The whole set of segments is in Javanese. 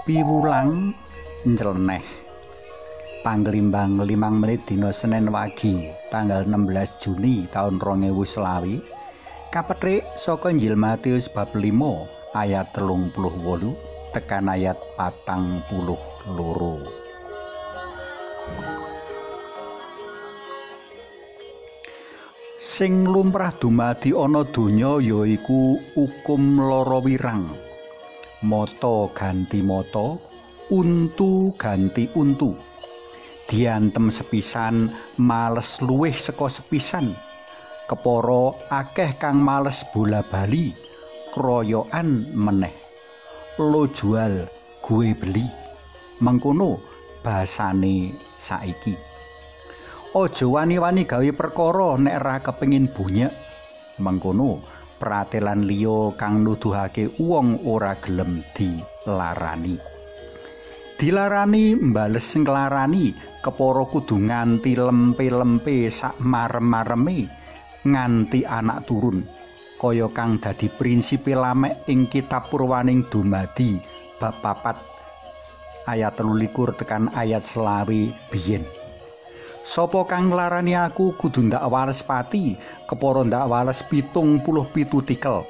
Piwulang njleneh. Panglimbang 5 menit dina Senen wagi tanggal 16 Juni taun 2020 kapethik saka Injil Matius bab 5 ayat 38 tekan ayat 42. Sing lumrah dumadi ana donya yaiku ukum lara wirang. Mata ganti mata, untu ganti untu. Diantem sepisan males luwih saka sepisan. Kepara akeh kang males bola-bali, kroyokan meneh. Lo jual, gue beli. Mengkono basane saiki. Aja wani-wani gawe perkara nek ra kepengin bunyek. Mengkono pratelan liya kang nuduhake wong ora gelem dilarani. Dilarani mbales nglarani, kepara kudu nganti lempe-lempe sak marem-mareme nganti anak turun. Kaya kang dadi prinsipe Lamek ing kitab Purwaning Dumadi bab 4 ayat 23 tekan ayat 20 biyen. Sapa kang nglarani aku kudu ndak wales pati, kepara ndak wales 77 tikel.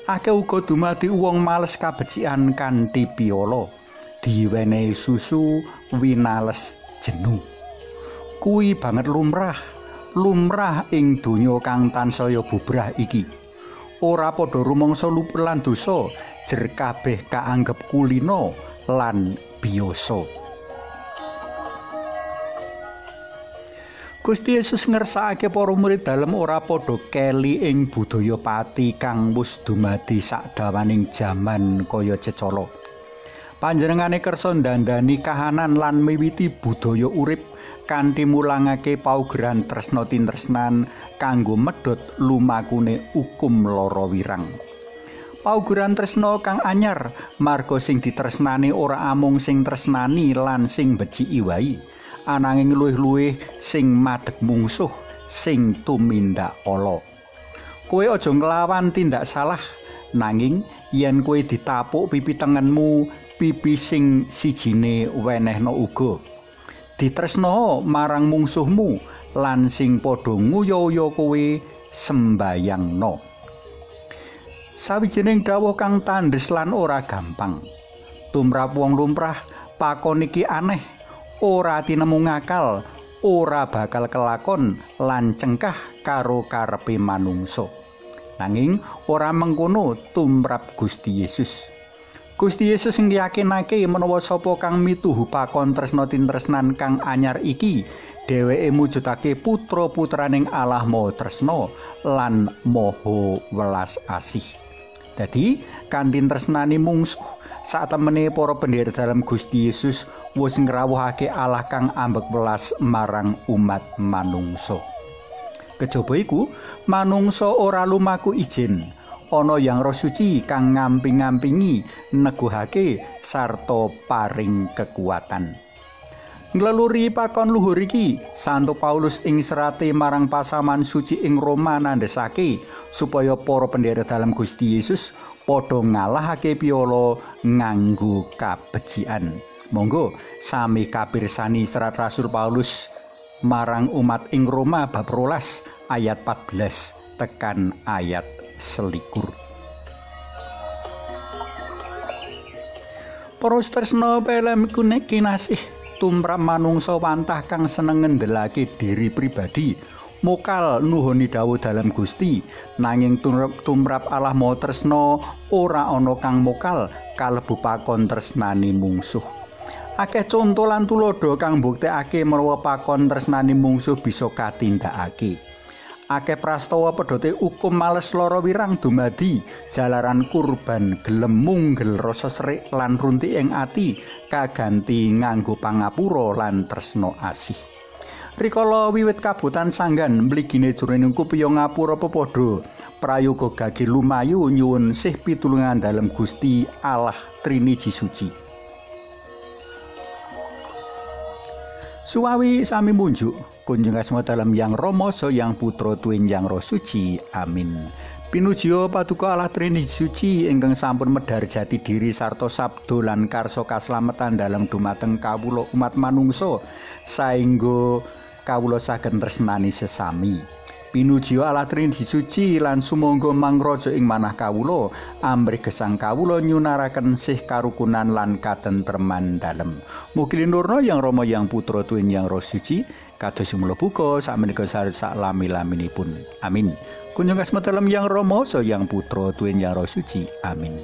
Akeh uga dumadi wong males kabecikan kanthi piala, diwenehi susu winales jenu. Kuwi banget lumrah, lumrah ing donya kang tansaya bubrah iki. Ora padha rumangsa luput lan dosa, jer kabeh kaanggep kulina lan biyasa. Gusti Yesus ngersakake para murid dalem ora padha keli ing budaya pati kang wis dumadi sakdawaning jaman kaya cecala. Panjenengane kersa ndandani kahanan lan miwiti budaya urip kanthi mulangake paugeran tresna tintresnan kanggo medhot lumakune ukum lara wirang. Paugeran tresna kang anyar marga sing ditresnani ora amung sing tresnani lan sing beciki wae, ananging luwih-luwih sing madhep mungsuh sing tumindak ala. Kowe aja nglawan tindak salah, nanging yen kowe ditapuk pipi tengenmu, pipi sing sijine wenehno uga. Ditresno marang mungsuhmu lan sing padha nguya-uya kowe sembayangno. Sawijining dawuh kang tandhes lan ora gampang. Tumrap wong lumrah pakon iki aneh, ora tinemu ngakal, ora bakal kelakon lan cengkah karo karepe manungsa. Nanging ora mengkono tumrap Gusti Yesus. Gusti Yesus ngyakinake menawa sapa kang mituhu pakon tresna tintresnan kang anyar iki, dheweke mujudake putra-putraning Allah Maha Tresna lan Maha Welas Asih. Dadi kanthi tresnani mungsuh, satemene para pendherek dalem Gusti Yesus wis ngrawuhake Allah kang ambek welas marang umat manungsa. Kejaba iku, manungsa ora lumaku ijin. Ana Yang Roh Suci kang ngamping-ngampingi, neguhake sarta paring kekuatan. Ngleluri pakon luhur iki, Santo Paulus ing serate marang pasaman suci ing Roma nandhesake supaya para pendherek dalem Gusti Yesus padha ngalahake piala nganggo kabecikan. Monggo sami kapirsani serat Rasul Paulus marang umat ing Roma bab 12 ayat 14 tekan ayat 21. Para tresna pelem kinasih tumrap manungsa wantah kang seneng ngendelake diri pribadi, mokal nuhoni dawuh dalem Gusti, nanging tumrap Allah Maha Tresna ora ana kang mokal kalebu pakon tresnani mungsuh. Akeh conto lan tuladha kang mbuktekake menawa pakon tresnani mungsuh bisa katindakake. Akeh prastawa pedhote ukum males lara wirang dumadi jalaran kurban gelem munggel rasa serik lan runti ing ati kaganti nganggo pangapura lan tresna asih. Rikala wiwit kabutan sanggan mligine jroning kupiya ngapura pepadha, prayoga gage lumayu nyuwun sih pitulungan dalem Gusti Allah Triniji Suci. Suwawi sami munjuk kunjung asma dalem Yang Rama saha Yang Putra tuwin Yang Roh Suci. Amin. Pinujiya Paduka Allah Trini Suci ingkang sampun medhar jati diri sarta sabda lan karsa kaslametan dalem dumateng kawula umat manungsa saengga kawula saged tresnani sesami. Pinujiya Allah Trini Suci lan sumangga mangraja ing manah kawula amrih gesang kawula nyunaraken sih karukunan lan katentreman dalem. Mugi linurna Yang Rama Yang Putra tuwin Yang Roh Suci kados mula buka sakmenika sak lami-laminipun. Amin. Kunjung asma dalem Yang Rama saha Yang Putra tuwin Yang Roh Suci. Amin.